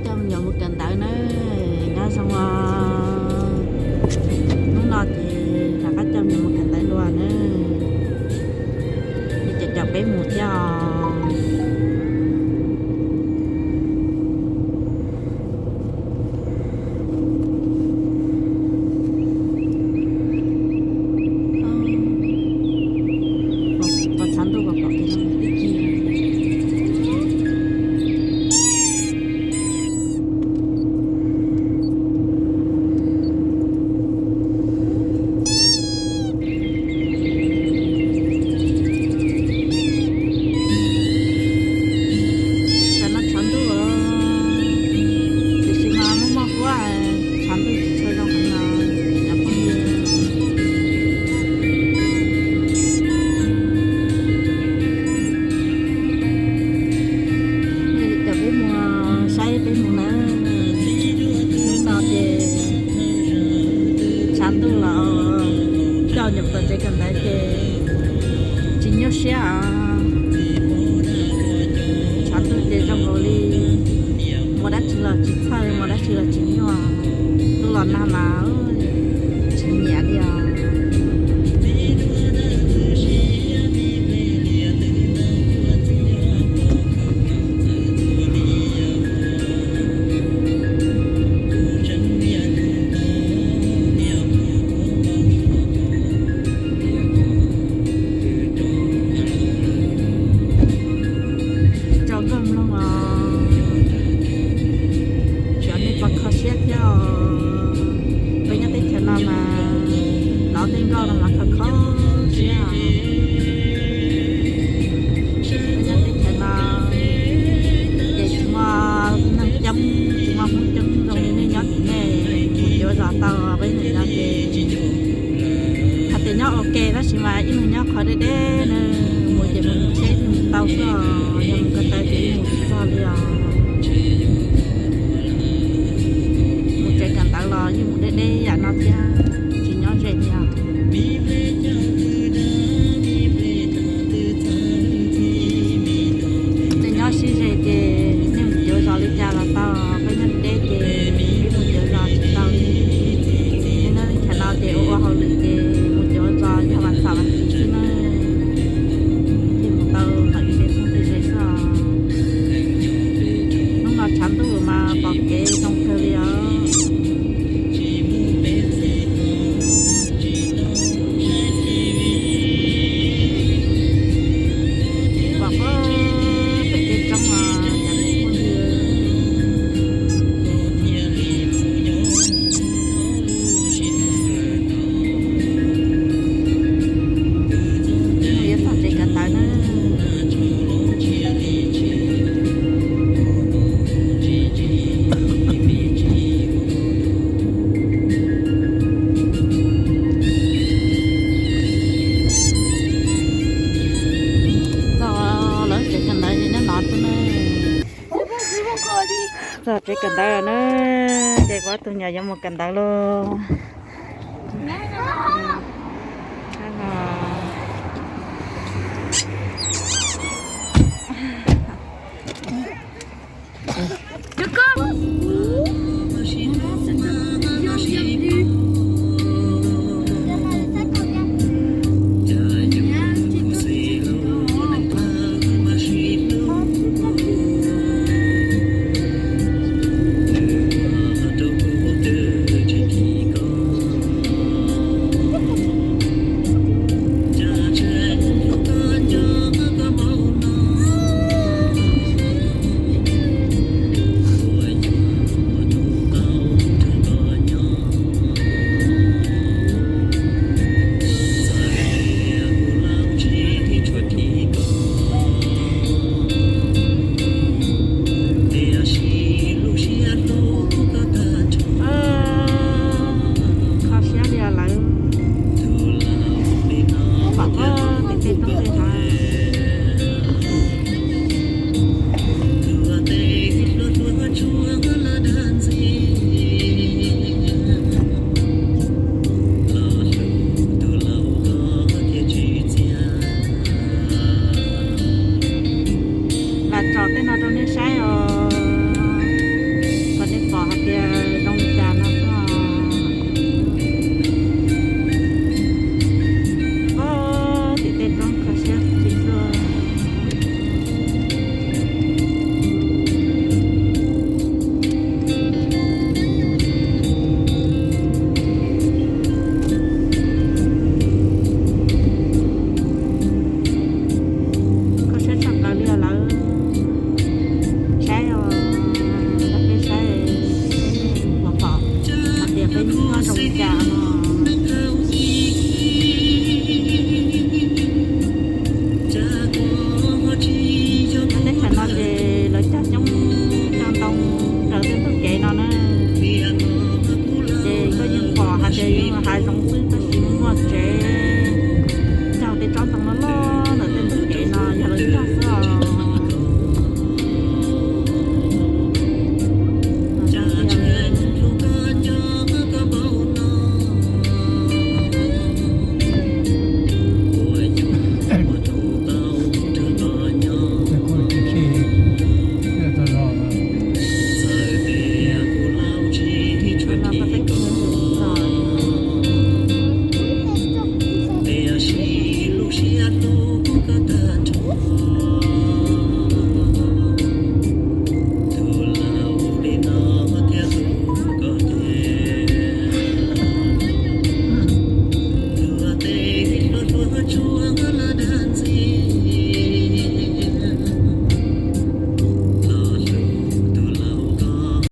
Coj me nyuam mus kawm ntawv na, nyob zoo os. Hnub no ces rov qab coj me nyuam mus kawm ntawv dua na. Nws cov caum peb mus thiab os. Pos tshav ntuj pom pom kev no tib ki. Tam no tshav ntuj, tiam sis mas muaj muaj huab, tshav ntuj tsis tshua zoo heev no cov phooj ywg. Coj peb mus saib peb mus na. Hnub no ces tshav ntuj los coj nyuam qhuav tsev kawm ntawv ces tsis nyuaj siab os. Tshav ntuj ces zoo nkaus li mus dab tsi los tsis txhawj, mus dab tsi los tsis nyuaj. Ntuj los nag mas tsis nyiam li os. Tsaus nkauj mloog os, xyov nej puas kho siab thiab os. Peb nyob teb chaws no mas hnov tej nkauj no mas kho kho siab os. Peb nyob teb chaws no ces tsis muaj neeg coob, tsis muaj Hmoob coob zoo li nej nyob tim nej. Mus cuav zos tau, peb nim no ces hais tias nyob ua ke tab sis mas ib leeg nyob qhov deb deb na, mus ces mus tsheb thiaj mus tau xwb os, yog mus ko taw ces yeej mus tsis txog li os. Mus tsev kawm ntawv los yeej mus deb deb yam no thiab, tsis nyob ze li os. Tej nyob sib ze ces nej mus cuav zos li cas los tau, peb nyob deb ces peb mus cuav zos tsis tau li. Nej nyob li chaw no ces ua ua hauj lwm ces mus cuav zos yog vas xaum vas ntxiv xwb na, thiaj mus tau ntawm ib tsoom phooj ywg xwb os. Hnub no tshav ntuj mas pom kev zoo kawg li os. Pom pem tej roob os cov phooj ywg. Mus yuav txog tsev kawm ntawv na. Txog lawv tsev kawm ntawv ces nyob no xwb na. Txog tsev kawm ntawv lawm na, ces kuv ob tug nyuam yuav mus kawm ntawv lauj. Ntawm tej ntug kev no na, ces koj yeej pom hais tias yog hav zoov xwb tab sis muaj tsev nyob tej tsob ntoo loj loj ntawm tej ntug kev no yog lawv cog xwb os.